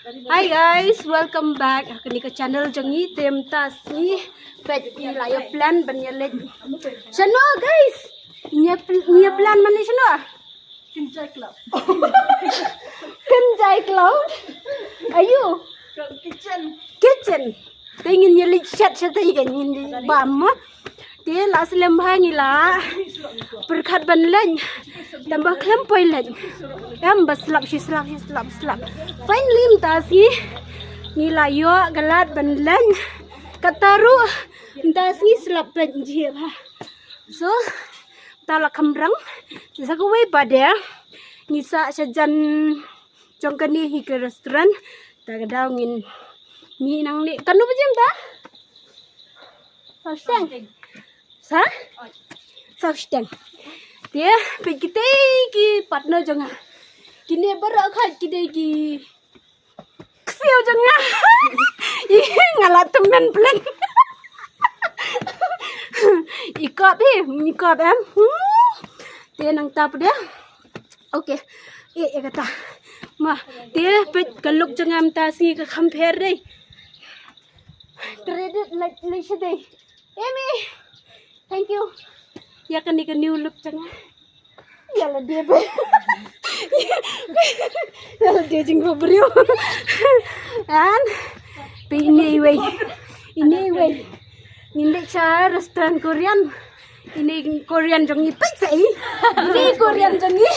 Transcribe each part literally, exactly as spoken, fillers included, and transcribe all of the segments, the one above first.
Hi guys, welcome back ha kane ka channel jong ngi. Te mynta sngi peit ngi la ïa plan ban ïa leit. Shano guys? Ngi ïa pl-, ngi ïa plan mane shano? Kynjai Club. Kynjai Club. Ayu. Kitchen. Kitchen. Te ngin ïa leit shat shat te ngin ïa leit bam mo. Te la slem bha ngi la pyrkhat ban leit. Tang ba khlem poi leit. Em ba slap shi slap shi slap slap. Finally mynta sngi ngi la ïoh ka lad ban leit. Kata ruh mynta sngi slap peit jia bha. So ta la kham rang. Sa kawei pat de ngi sah sha jan jong kane hi ka restaurant. Ta ka daw ngin mih nangne. Katno baje mynta? Saw shiteng. Sa? Saw shiteng. Te peit kitei ki partner jong nga. Kine baroh khat kitei ki ksiaw jong nga. Ih, nga la tymmen plen. I kop hi, i kop em. Hmm. Te nangta pat de. Okay. Eh, eh kata. Ma, te peit ka look jong nga mynta sngi ka kham pher dei. Credit like like dei. Emi. Thank you. Ïa kane ka new look jong nga. Ïa lade ba. Ïa lade jingbabriew. An. Peit ine iwei. Ine iwei. Ngin leit sha restaurant Korean. Ine Korean jong ngi peit sa i. Ine Korean jong ngi.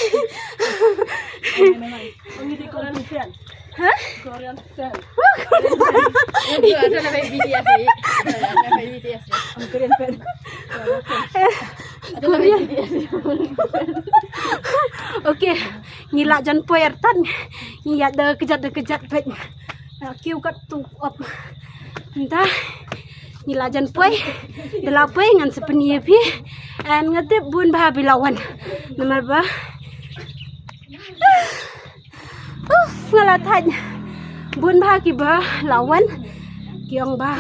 Only the Korean fan. Hah? Korean fan. Ada lah baik B T S ni. Ada lah baik B T S ni. I'm Korean fan. Korean. Okay. Ngi la jan poi artat. Ngi ïa da kejat da kejat peit. Kiu kat tu op. Mynta ngi la jan poi. Da la poi ngan sa pyni ïa phi. And nga tip bun bha phi la wan. Namar ba Uf, nga la thait. Bun bha kiba la wan. Ki ong ba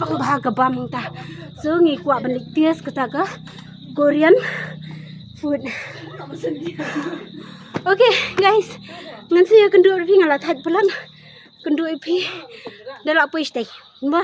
pang bha ka bam mynta. So ngi kwah ban leit test kata ka Korean food. Okay guys, ngan sa ïakynduh ïa phi, nga la thait palat. Kynduh ïa phi. Da la poi shatei. Ba.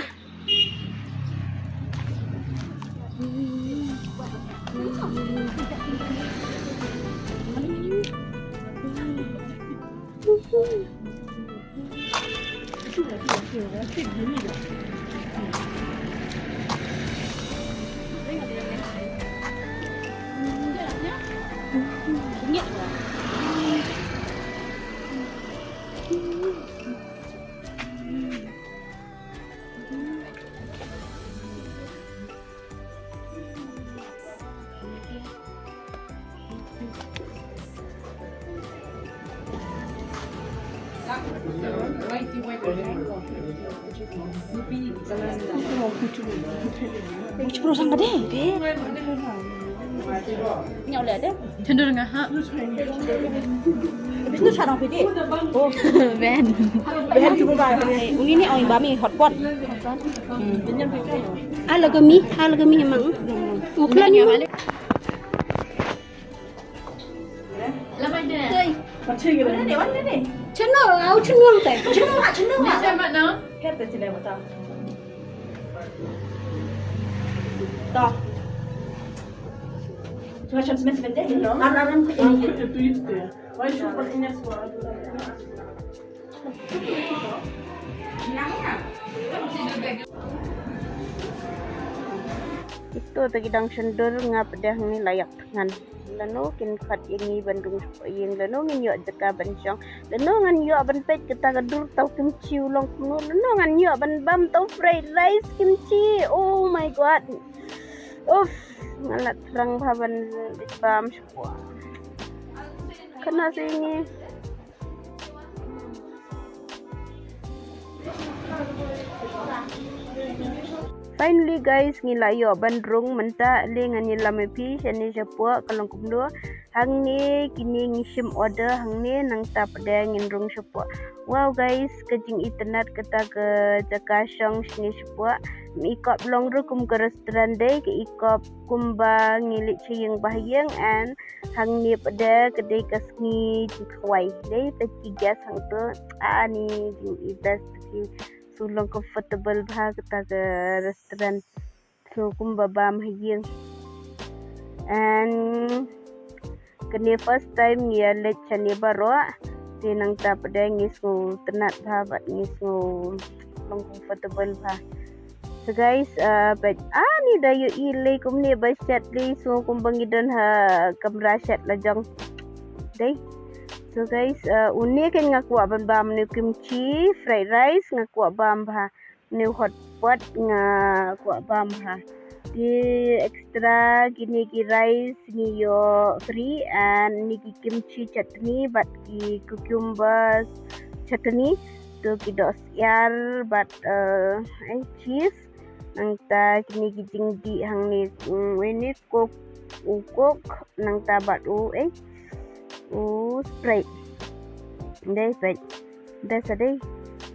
Chendur nga ha. Bisnu sarong pidi. Oh, ben. Ben tu ba. Uni ni oi bami hotpot. Hmm. Ala kami, ala kami emang. Uklan ni. Chano, au chano ang tai. Chano ha, chano ha. Chano ha. To. Chano ha, chano ha. Ito te ki dang shyndur, nga pdeng ni la ïap thngan. Lano kin khot ïa ngi ban rung sha ïing, lano ngin ïoh jaka ban shong, lano ngan ïoh ban peit kata ka dur taw kimchi u long kumno, lano ngan ïoh ban bam taw fried rice kimchi. Oh my god. Uff, nga la thrang bha ban bam sha. Kana sa ïa ngi. Finally guys, ngi la ïoh ban rung mynta. Le ngan ïalam ïa phi shane shapoh ka long kumno. Hangne kine ngi shim order hangne, nangta pat de ngin rung shapoh. Wow guys, ka jingitynnad kata ka jaka shong shane shapoh. I kop long ruh kum ka restaurant dei, ka i kop kumba ngi leit sha ïing ba ha ïing, and hangne pat de ka dei ka sngi jingkhawai. Dei pat ki guest hangto. Ani jing i best ki. So long comfortable bha kata ka restaurant. So kumba bam ha ïing. And kane first time ngi ïa leit shane baroh. Te nangta pat de ngi sngewtynnad bha bad ngi sngew long comfortable bha. So guys, uh, bad ani da ïohi lei kumne ba shet lei, so kumba ngi don ha kamra shet la jong. Dei. So guys, uh, une kan nga kwah ban bam une kimchi, fried rice, nga kwah bam bha. Une hot pot nga kwah bam bha. Te extra kine ki rice ngi ïoh free, and une ki kimchi chutney bad ki cucumber chutney. To ki doh syiar bad, uh, eh, cheese. Nangta kine ki jingdih hangne, mm, une Coke, u Coke, nangta bad u, eh, u Sprite. Dei Sprite. Dei sa dei.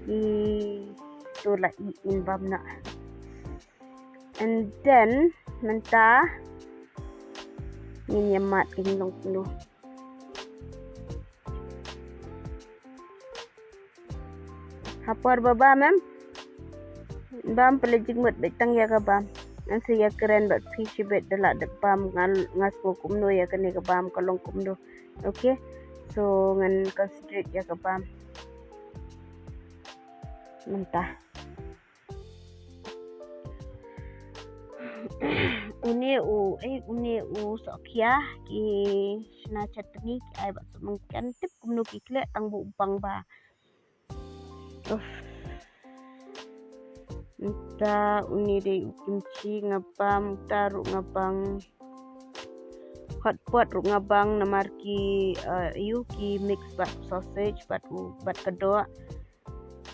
Ito la i in bam na. And then mynta ngin ïa mad kin long kumno. Ha por ba bam em. Bam pynleit jingmut beit tang ïa ka bam. Ngan sa ïa kren bad phi shibit da la dep bam, nga, nga sngew kumno ïa kane ka bam ka long kumno. Okay. So ngan concentrate ïa ka bam. Mynta. Une u, eh, une u sohkhia ki shna chutney ki ai bad sohmynken, tip kumno ki khleh tang ba u bang bha. Uff. Mynta une dei u kimchi nga bam, uta ruh nga bang. Hot pot ruh nga bang namar ki, eh, ïu ki mix bad sausage bad u, bad ka doh.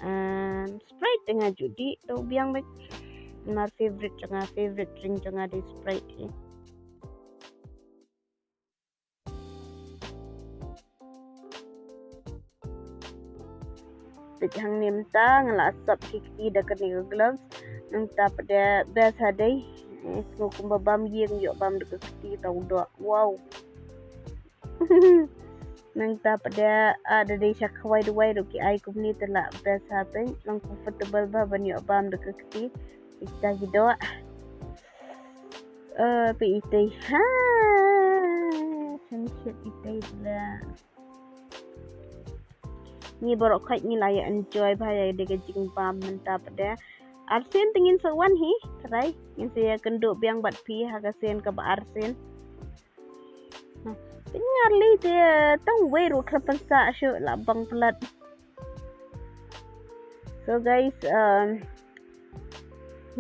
And Sprite te nga ju dih, to biang bad. Namar favorite jong nga, favorite drink jong nga dei Sprite hi. Te hangne mynta nga la sop ki kti da kane ka gloves. Nangta pat de best ha dei. Eh, sngew kumba bam ïing ïoh bam da ka kti, ta u doh. Wow. Nangta pat de, ah, da dei sha khawai duwai ruh ki ai kumne te la best ha pyn, long comfortable bha ban ïoh bam da ka kti. Ita ki doh. Eh, phi itei. Ha. Shen shet itei la. Ngi baroh khoit ngi la ïa enjoy bha ïa dei ka jingbam mynta pat de. Arsien te ngin sa wan hi, trai. Ngin sa ïa kynduh biang bad phi ha ka sien kaba arsien. Nah, pynïar lei te tang wei ruh khlem pynsah shuh la bang palat. So guys, um,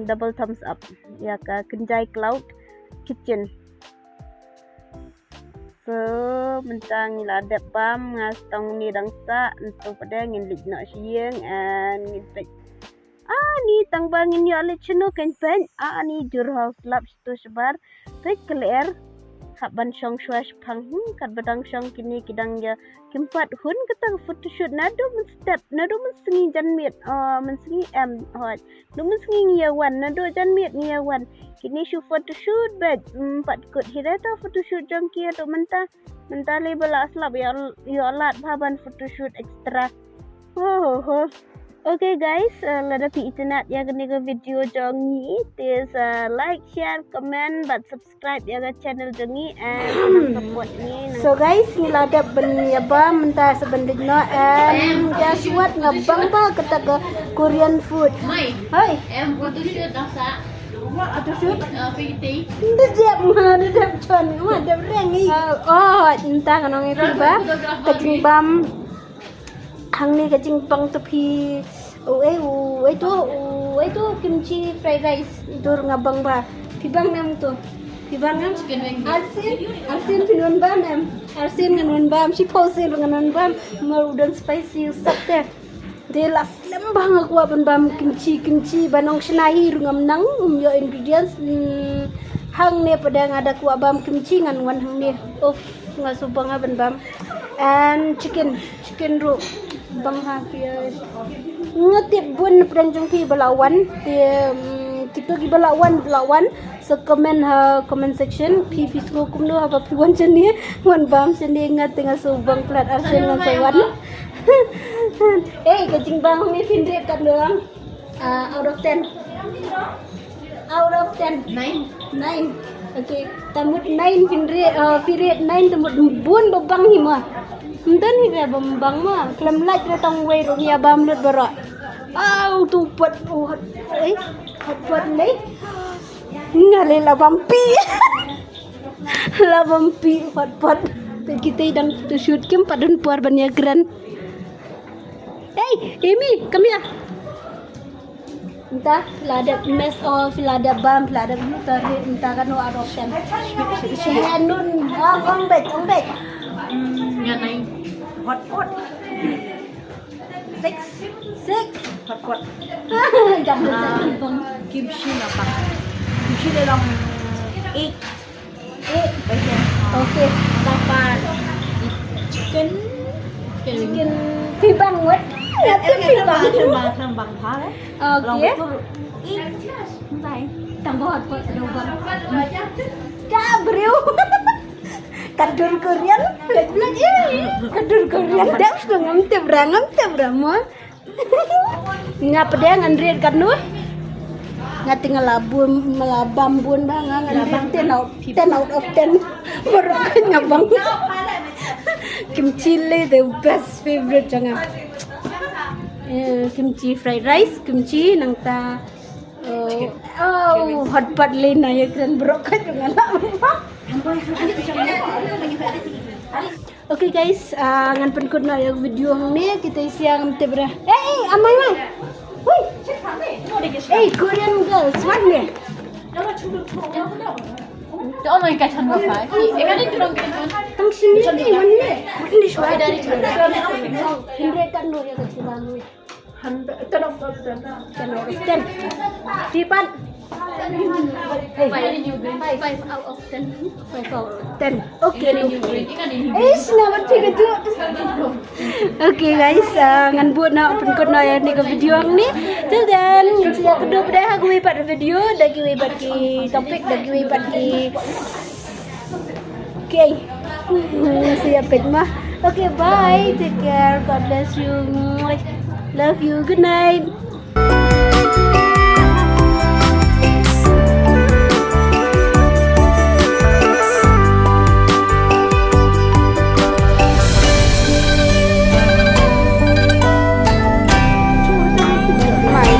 double thumbs up ïa ka Kynjai Cloud Kitchen. So mynta ngi la dep bam, nga stong ni dang sah, ntu pat de ngin leit noh sha ïing and ngin peit. Ani tang ba ngin ïoh leit shano kan peit. Ani jur hau slap shito shabar. Peit ka lyer. Hap ban shong shuwa shaphang, hmm, kat ba dang shong kine ki dang ïa kim pat hun kata ka photoshoot, naduh mynstep, naduh mynsngi janmiet. Oh, mynsngi em hoi. Naduh mynsngi ngi ïa wan, naduh janmiet ngi ïa wan. Kine shu photoshoot bad, hmm, pat kut hi re ta photoshoot jong ki haduh mynta. Mynta lei ba la slap ïa, ïa lad bha ban photoshoot extra. Ho ho ho. Okay guys, uh, lada phi itynnad ïa kane ka video jong ngi, te sa like, share, comment bad subscribe ïa ka channel jong ngi and nang support ngi. So guys, ngi la dep ban ïa bam mynta sa ban leit noh, and guess what, nga bang bha kata ka Korean food. Hoi. Em photoshoot dang sa. Photoshoot? Nda dep ma, nda dep chon ma, dep reng i. Oh, nta ka nong i phi ba. Ka jingbam. Hangne ka jingbang to phi. Oh, eh, oh, eh, to, oh, eh, to, kimchi fried rice. Dur nga bang ba. Phi bang nam to. Phi bang nam. Chicken wing. Arsin, arsin phi nun bam nam. Arsin nga nun bam. Shi pau sin nga nun bam. Mar udon spicy, u sap te. Te la slem bha nga kwah ban bam kimchi, kimchi ba nong shna hi ruh ngam nang, um, ïoh ingredients, mm, Hangne pat nga da kwah bam kimchi, ngan wan hangne. Uff, nga sngewbang ban bam. And chicken, chicken ruh. Bang ha ki. Nga tip bun pdeng jong phi ba la wan. Te, mm, kito ki ba la wan, ba la wan. So comment ha comment section. Phi phi sngewbha kumno haba phi wan shane. Wan bam shane, nga te nga sngewbang palat arsien ngan sa wan. Eh, ka jingbam me phin rate katno lang? Ah, out of ten. Out of ten. Nine. Nine. Okay. Te mut nine phin rate, ah, phi rate nine te mut bun ba bang hi mo. Ym don hi ba bang mo. Khlem lait re tang wei ruh ngi ïa bam lut baroh. Aw, tu pat, oh, hot, eh, hot pot lei. Nga lei la bam pi. La bam pi hot pot. Te kita dang photoshoot, kim pat don por ban ïakren. Hey, Amy, come here. Mynta la dep mess hall, la dep bam, la dep lu tari, mynta katno out of ten? Shanun, ong, ong beit, ong beit. Hmm, ngan ai hot pot. Six. Six. Hot pot. Jangan. Ah, jangan. Kimchi na pa. Kimchi de long eight. Eh, okay. Dapat chicken. Chicken. Chicken. Pibang wat. Ngat pibang. Pibang, pibang, pibang, ha, eh? Okay. Long betul. Ih, entah. Tambah hot pot ada bang. Ka briew. Kadur Korean. Pelat-pelat, eh. Kadur Korean. Dah sudah ngamtip bra, ngamtip bra mo. Nga pdeng ngan rate katno? Nga te nga la bun, nga la bam bun ba nga ngan rate ten out, ten out of ten. Baroh nga bang. Kimchi lei the best favorite jong nga. Eh, kimchi fried rice, kimchi nangta, eh, oh, hot pot lei na ïakren baroh ka jong nga la. Okay guys, ah, ngan pynkut noh ïa ka video hangne, kita ïa siang te bra. Eh, eh, amai mai. Hui. Eh, Korean girls, wan ne. Tang sini ni, wan ne. Wan ne shwa. Hynrei kan noh ïa ka chila lui. Hundred, ten of ten. Ten out of ten. Tipan. Hey. Five. Five out of ten. Five out of ten. Okay. Ish, na mat tiga tu. Okay guys, ah, ngan bud na pynkut na ïa kane ka video hangne. Till then, ngin sa ïakynduh pat ha kawei pat video, da kiwei pat ki topic, da kiwei pat ki Okay. See you, Petma. Okay, bye. Take care. God bless you. Love you. Good night. Bye.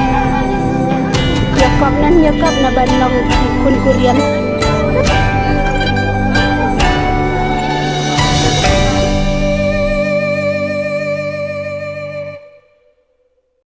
Ïa kap nan, ïa kap na ban long khun Korean.